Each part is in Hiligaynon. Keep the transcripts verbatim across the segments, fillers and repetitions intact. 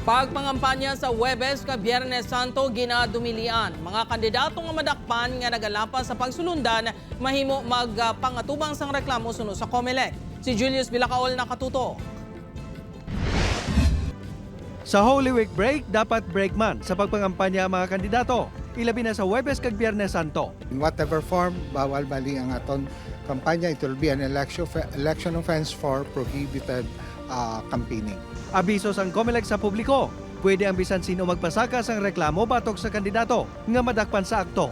Pagpangampanya sa Huwebes kag Biyernes Santo ginadumilian. Mga kandidato nga madakpan nga nagalapas sa pagsulundan mahimo magpangatubang sang reklamo suno sa Comelec. Si Julius Bilacaol nakatutok. Sa Holy Week break, dapat break man sa pagpangampanya ang mga kandidato, ilabi na sa Huwebes kag Biyernes Santo. In whatever form, bawal bali ang aton kampanya. It will be an election, election offense for prohibited uh, campaigning. Abiso sang Comelec sa publiko, pwede ang bisan sino magpasaka sang reklamo batok sa kandidato nga madakpan sa akto.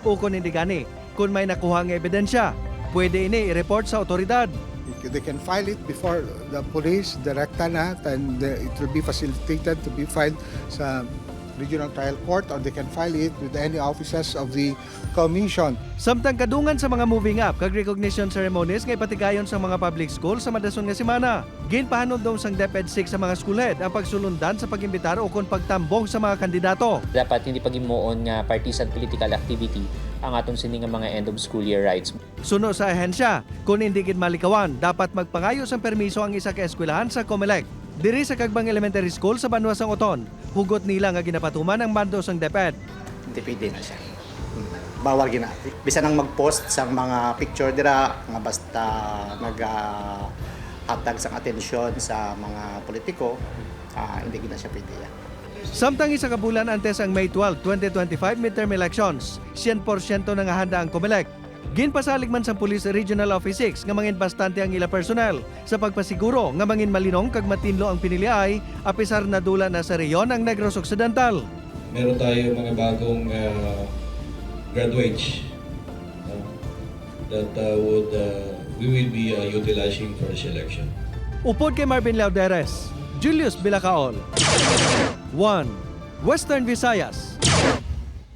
Ukon hindi gani, kon may nakuha nga ebidensya, pwede ini i-report sa awtoridad. They can file it before the police, direkta na, and uh, it will be facilitated to be filed sa regional trial court, or they can file it with any offices of the commission. Samtang kadungan sa mga moving up kag recognition ceremonies nga ipatigayon sa mga public school sa madason nga semana, ginpahanumdom sang DepEd six sa mga schoolhead ang pagsulundan sa pag-imbitar ukon pagtambong sa mga kandidato. Dapat hindi paghimuon nga partisan political activity ang aton sini nga mga end of school year rites. Suno sa ahensya, kon indi gid malikawan, dapat magpangayo sang permiso ang isa ka eskwelahan sa Comelec. Diri sa Kagbang Elementary School sa banwa sang Oton, hugot nila nga ginapatuman ang mando sang DepEd. Hindi pwede na siya. Bawal gina. Bisan ang mag-post sang mga picture dira nga basta nagahatag sang atensyon sa mga politiko, ah, hindi gid na siya pwede yan. Samtang isa ka bulan antes ang May twelve, twenty twenty-five midterm elections, sien porsyento na nga handa ang Comelec. Ginpasalig man sang Police Regional Office six nga mangin bastante ang ila personnel sa pagpasiguro nga mangin malinong kag matinlo ang piniliay, apisar nadula na sa rehiyon ang Negros Occidental. Meron tayo mga bagong ah, graduates ah, that ah, would ah, we will be ah, utilizing for this election. Upod kay Marvin Lauderes, Julius Bilacaol. One, Western Visayas.